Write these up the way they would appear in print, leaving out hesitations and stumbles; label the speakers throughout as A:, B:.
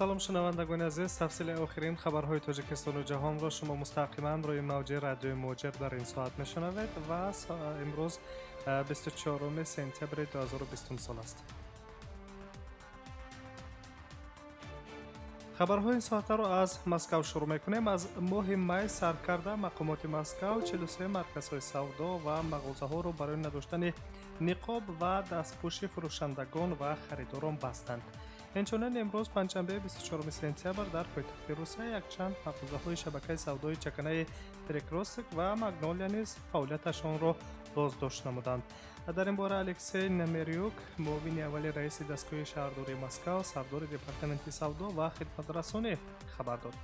A: Салом, шунавандагони азиз. Тафсили охирин хабарҳои Тоҷикистону ҷаҳонро шумо мустақиман рӯи мавҷи радиои Муҳоҷир дар ин соат мешунавед ва имрӯз 24 сентябри 2020 сол аст. Хабарҳои ин соатаро аз Москав шурӯъ мекунем. Аз моҳи май сар карда мақомоти Москав 43 марказҳои савдо ва мағозаҳоро барои надоштани ниқоб ва дастпӯши фурӯшандагон ва харидорон бастанд. Инчунин имрӯз панҷшанбе 24 сентябр дар пойтахти Русия якчанд мағозаҳои шабакаи савдои чаканаи Перекрёсток ва Магнолия низ фаъолияташонро боздошт намуданд. Дар ин бора Алексей Намерюк, муовини аввали раиси дастгоҳи шаҳрдории Москав, сардори департаменти савдо ва хидматрасонӣ хабар дод.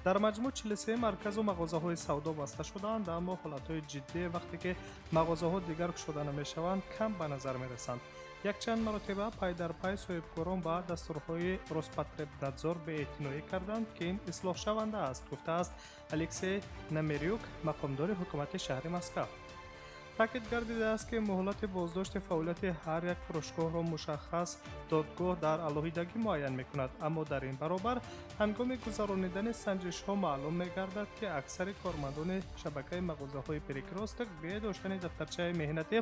A: Дар маҷмӯъ 43 марказу мағозаҳои савдо баста шудаанд, аммо ҳолатҳои ҷиддӣ, вақте ки мағозаҳо дигар кушода намешаванд, кам ба назар мерасанд. Якчанд маротиба пай дар пай соҳибкорон ба дастурҳои Роспотребнадзор беэътиноӣ карданд, ки ин ислоҳшаванда аст, гуфтааст Алексей Намерюк, мақомдори ҳукумати шаҳри Москав. Таъкид гардидааст, ки муҳлати боздошти фаъолияти ҳар як фурӯшгоҳро мушаххас додгоҳ дар алоҳидагӣ муайян мекунад, аммо дар ин баробар ҳангоми гузаронидани санҷишҳо маълум мегардад, ки аксари кормандони шабакаи мағозаҳои Перекрёсток бе доштани дафтарчаи меҳнатӣ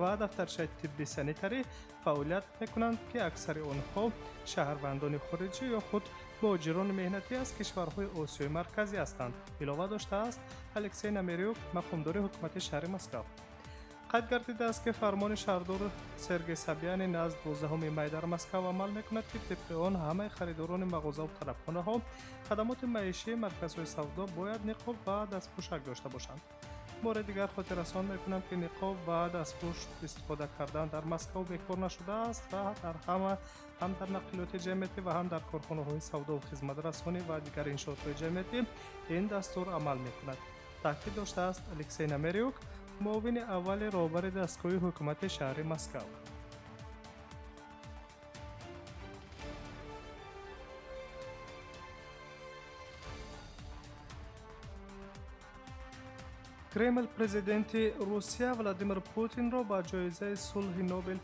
A: ва дафтарчаи тибби санитарӣ фаъолият мекунанд, ки аксари онҳо шаҳрвандони хориҷӣ ё худ муҳоҷирони меҳнатӣ аз кишварҳои Осиёи Марказӣ ҳастанд, илова доштааст Алексей Намерюк, мақомдори ҳукумати шаҳри Москав. Қайд гардидааст, ки фармони шаҳрдор Сергей Собянин аз 12 май дар Москав амал мекунад, ки тибқи он ҳамаи харидорони мағозаву тарабхонаҳо, хадамоти маишии марказҳои савдо бояд ниқоб ва дастпӯшак дошта бошанд. Бори дигар хотиррасон мекунам, ки ниқоб ва дастпӯш истифода кардан дар Москав бекор нашудааст ва дар ҳама, ҳам дар нақлиёти ҷамъиятӣ ва ҳам дар корхонаҳои савдову хизматрасонӣ ва дигар иншоотҳои ҷамъиятӣ ин дастур амал мекунад, таъкид доштааст Алексей Намерюк, муовини аввали роҳбари дастгоҳи ҳукумати шаҳри Москав. Кремл президенти Русия Владимир Путинро ба ҷоизаи сулҳи Нобел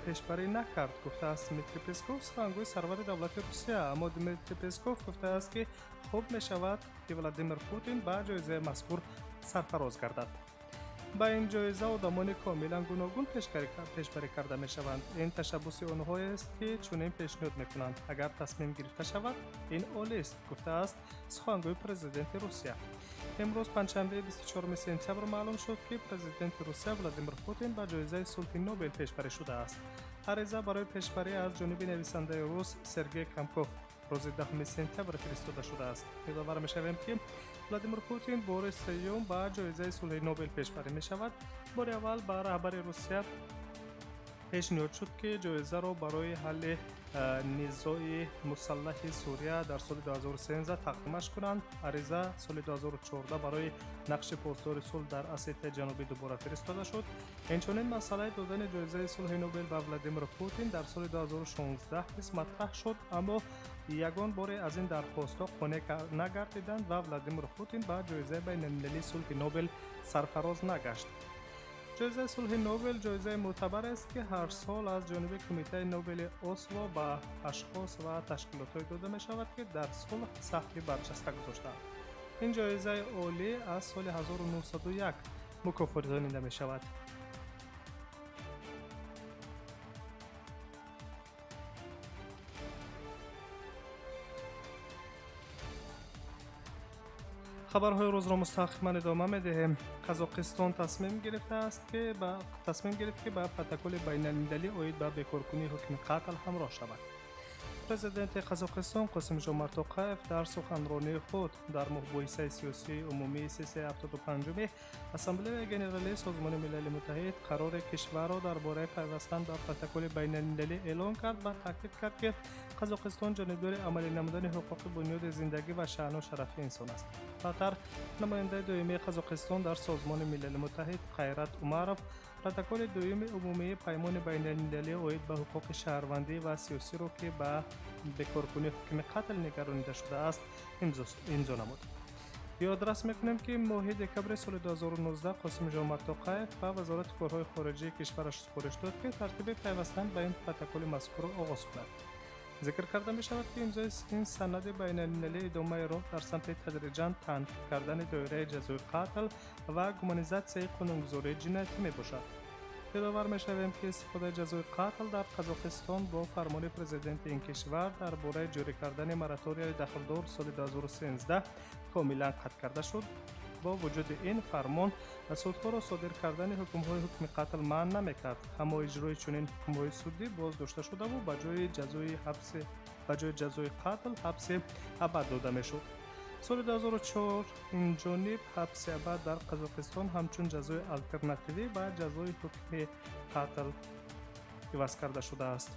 A: пешбарӣ накард, гуфтааст Дмитрий Песков, сухангӯи сарвари давлати Русия. Аммо Дмитрий Песков гуфтааст, ки хуб мешавад, ки Владимир Путин ба ҷоизаи мазкур сарфароз гардад. Ба ин ҷоиза одамони комилан гуногун пешбарӣ карда мешаванд. Ин ташаббуси онҳоест, ки чунин пешниҳод мекунанд. Агар тасмим гирифта шавад, ин олист, гуфтааст сухангӯи президенти Русия. Имрӯз панҷшанбе 24 сентябр маълум шуд, ки президенти Русия Владимир Путин ба ҷоизаи сулҳи Нобел пешбарӣ шудааст. Ариза барои пешбарӣ аз ҷониби нависандаи рус Сергей Камков рӯзи 10 сентябр фиристода шудааст. Ёдовар мешавем, ки Владимир Путин бори сеюм ба ҷоизаи сулҳи Нобел пешбарӣ мешавад. Бори аввал ба раҳбари Русия пешниҳод шуд, ки ҷоизаро барои ҳалли низои мусаллаҳи Сурия дар соли 2013 тақдимаш кунанд. Ариза соли 2014 барои нақши посдори сулҳ дар Осетияи Ҷанубӣ дубора фиристода шуд. Инчунин масъалаи додани ҷоизаи сулҳи Нобел ба Владимир Путин дар соли 2016 низ матраҳ шуд, аммо ягон боре аз ин дархостҳо қонеъ нагардиданд ва Владимир Путин ба ҷоизаи байналмилалии сулҳи Нобел сарфароз нагашт. Ҷоизаи сулҳи Нобел ҷоизаи мӯътабар аст, ки ҳар сол аз ҷониби Кумитаи Нобели Осло ба ашхос ва ташкилотҳое дода мешавад, ки дар сулҳ саҳми барҷаста гузоштаанд. Ин ҷоизаи олӣ аз соли 1901 мукофотонида мешавад. Хабарҳои рӯзро мустақиман идома медиҳем. Қазоқистон тасмим гирифт, ки ба протоколи байналмилалӣ оид ба бекоркунии ҳукми қатл ҳамроҳ шавад. Президенти Қазоқистон Қосимжомарт Тоқаев дар суханронии худ дар мубоҳисаи сиёсии умумии сессияи 75-уми Ассамблеяи Генералии Созмони Милали Муттаҳид қарори кишварро дар бораи пайвастан ба протоколи байналмилалӣ эълон кард ва таъкид кард, ки Қазоқистон ҷонибдори амалӣ намудани ҳуқуқи бунёди зиндагӣ ва шаъну шарафи инсон аст. Баъдтар намояндаи доимии Қазоқистон дар Созмони Милали Муттаҳид Қайрат Умаров протоколи дуюми умумии паймони байналмилалӣ оид ба ҳуқуқи шаҳрвандӣ ва сиёсиро, ки ба бекоркунии ҳукми қатл нигаронида шудааст, имзо намуд. Ёдрас мекунем, ки моҳи декабри соли 2019 Қосимжомарт Тоқаев ба Вазорати корҳои хориҷии кишвараш супориш дод, ки тартиби пайвастан ба ин протоколи мазкурро оғоз кунад. Зикр карда мешавад, ки имзои ин санади байналмилалӣ идомаи роҳ дар самти тадриҷан танг кардани доираи ҷазои қатл ва гуманизатсияи қонунгузории ҷиноятӣ мебошад. Ёдовар мешавем, ки истифодаи ҷазои қатл дар Қазоқистон бо фармони президенти ин кишвар дар бораи ҷорӣ кардани мораторияи дахлдор соли 2013 комилан қатъ карда шуд. Бо вуҷуди ин фармон судҳоро содир кардани ҳукмҳои ҳукми қатл манъ намекард, аммо иҷрои чунин ҳукмҳои судӣ боздошта шудаву ба ҷои ҷазои қатл ҳабси абад дода мешуд. Соли 2004 инҷониб ҳабси абад дар Қазоқистон ҳамчун ҷазои алтернативӣ ба ҷазои ҳукми қатл иваз карда шудааст.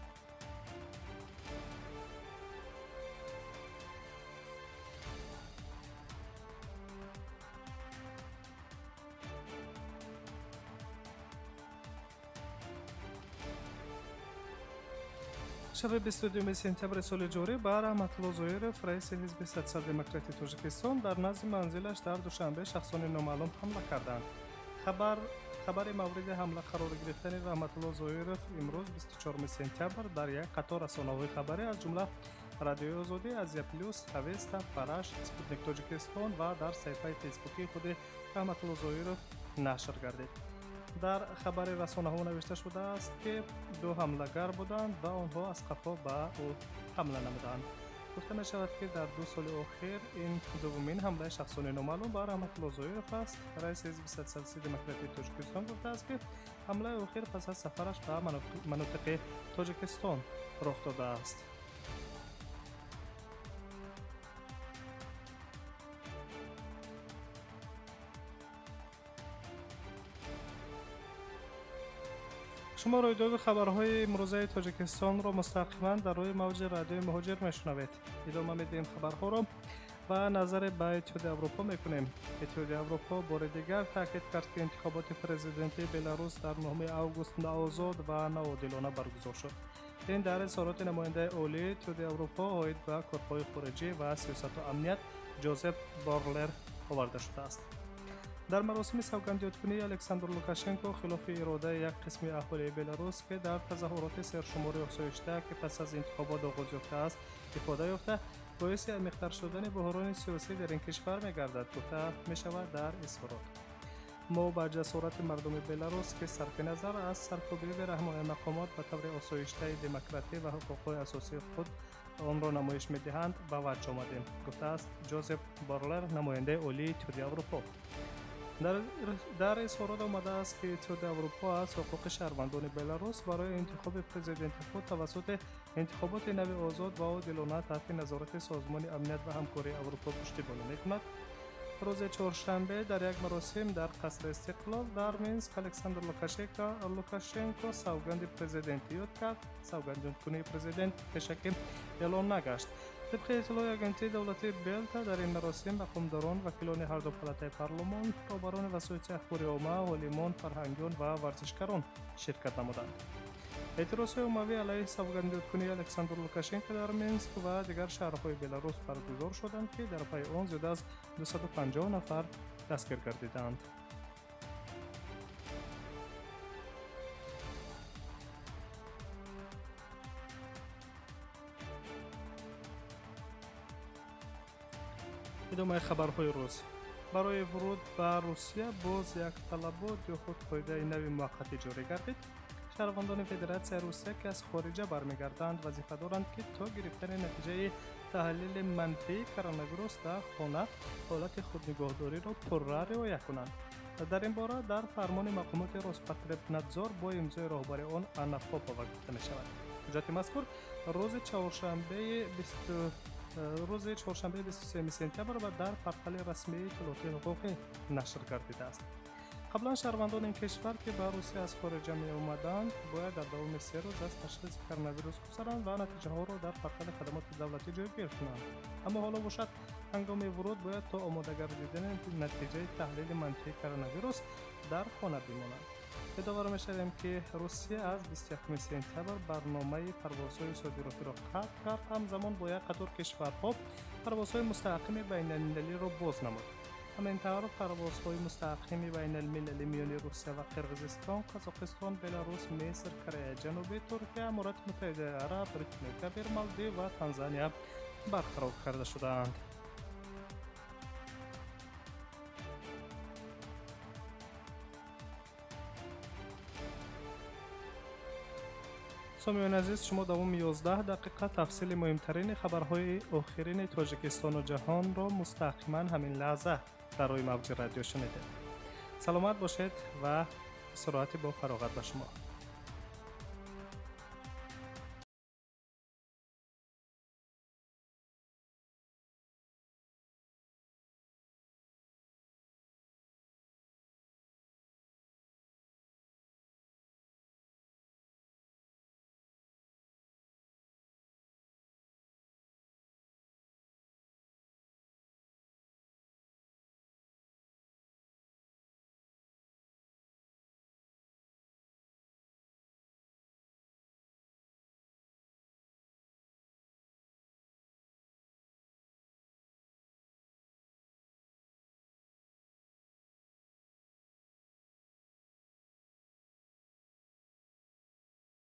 A: Шаби 22 сентябри соли ҷорӣ ба Раҳматулло Зоиров, раиси ҳизби Социал-демократии Тоҷикистон, дар назди манзилаш дар Душанбе шахсони номаълум ҳамла карданд. Хабари мавриди ҳамла қарор гирифтани Раҳматулло Зоиров имрӯз 24 сентябр дар як қатор расонаҳои хабарӣ, аз ҷумла Радиои Озодӣ, Азия Плюс, Авеста, Фараш, Спутник Тоҷикистон ва дар саҳифаи фейсбукии худи Раҳматулло Зоиров нашр гардид. Дар хабари расонаҳо навишта шудааст, ки ду ҳамлагар буданд ва онҳо аз қафо ба ӯ ҳамла намуданд. Гуфта мешавад, ки дар 2 соли охир ин дуввумин ҳамлаи шахсони номаълум ба Раҳматулло Зоиров аст. Раиси ҳизби Социалистии Демократии Тоҷикистон гуфтааст, ки ҳамлаи охир пас аз сафараш ба манотиқи Тоҷикистон роҳ додааст. Шумо рӯйдоди хабарҳои имрӯзаи Тоҷикистонро мустақиман дар рӯи мавҷи радиои Муҳоҷир мешунавед. Идома медиҳем хабарҳоро ва назаре ба Иттиҳоди Аврупо мекунем. Иттиҳоди Аврупо бори дигар таъкид кард, ки интихоботи президентии Беларус дар 9 август наозод ва ноодилона баргузор шуд. Ин дар изҳороти намояндаи олии Иттиҳоди Аврупо оид ба корҳои хориҷӣ ва сиёсату амният Ҷозеп Борлер оварда шудааст. Дар маросими савгандёдкунии Александр Лукашенко хилофи иродаи як қисми аҳолии Беларус, ки дар тазоҳуроти сершумори осоишта, ки пас аз интихобот оғоз ёфтааст, ифода ёфта, боиси амиқтар шудани буҳрони сиёсӣ дар ин кишвар мегардад, гуфта мешавад дар изҳорот. Мо ба ҷасорати мардуми Беларус, ки сарфи назар аз саркӯбии бераҳмонаи мақомот ба таври осоиштаи демократӣ ва ҳуқуқҳои асосии худ онро намоиш медиҳанд, ба ваҷд омадем, гуфтааст Ҷозеп Борлер, намояндаи олии Иттиҳоди Аврупо. Дар изҳорот омадааст, ки Иттиҳоди Аврупо аз ҳуқуқи шаҳрвандони Беларус барои интихоби президенти худ тавассути интихоботи нави озод ва одилона таҳти назорати Созмони амният ва ҳамкории Аврупо пуштибонӣ мекунад. Рӯзи чоршанбе дар як маросим дар қасри Истиқлол дар Минск Александр Лукашенко савганди президентӣ ёд кард. Савгандёдкунии президент пешакӣ эълон нагашт. Тибқи иттилои агентии давлатии Белта, дар ин маросим мақомдорон, вакилони ҳарду палатаи парлумон, роҳбарони васоити ахбори омма, олимон, фарҳангиён ва варзишгарон ширкат намуданд. Эътирозҳои оммавӣ алайҳи савгандёдкунии Александр Лукашенко дар Минск ва дигар шаҳрҳои Беларус баргузор шуданд, ки дар пайи он зиёда аз 250 нафар дастгир гардиданд. Идомаи хабарҳои рӯз. Барои вуруд ба Русия боз як талабот ё худ қоидаи нави муваққатӣ ҷорӣ гардид. Шаҳрвандони Федератсияи Русия, ки аз хориҷа бармегарданд, вазифа доранд, ки то гирифтани натиҷаи таҳлили манфии коронавирус дар хона ҳолати худнигоҳдориро пурра риоя кунанд. Дар ин бора дар фармони мақомоти Роспотребнадзор бо имзои роҳбари он Анна Попова гуфта мешавад. Ҳуҷҷати мазкур рӯзи чоршанбеи 23 сентябр ва дар портали расмии иттилоотии ҳуқуқӣ нашр гардидааст. Қаблан шаҳрвандони ин кишвар, ки ба Русия аз хориҷа меомаданд, бояд дар давоми 3 рӯз аз ташхиси коронавирус гузаранд ва натиҷаҳоро дар портали хадамоти давлатӣ ҷойгир кунанд. Аммо ҳоло бошад, ҳангоми вуруд бояд то омода гардидани натиҷаи таҳлили манфии коронавирус дар хона бимонанд. Ёдовар мешавем, ки Русия аз 21 сентябр барномаи парвозҳои содиротиро қатъ кард, ҳамзамон бо як қатор кишварҳо парвозҳои мустаҳками байналмилалиро боз намуд. Ҳамин тавр парвозҳои мустақими байналмилалӣ миёни Русия ва Қирғизистон, Қазоқистон, Беларус, Миср, Кореяи Ҷанубӣ, Туркия, Аморати Муттаҳидаи Араб, Бритониёи Кабир, Малдив ва Танзания барқарор карда шудаанд. Сомиёни азиз, шумо давоми 11 дақиқа тафсили муҳимтарини хабарҳои охирини Тоҷикистону ҷаҳонро мустақиман ҳамин лаҳза дар рӯи мавҷи радио шунидед. Саломат бошед ва истироҳати бо фароғат ба шумо.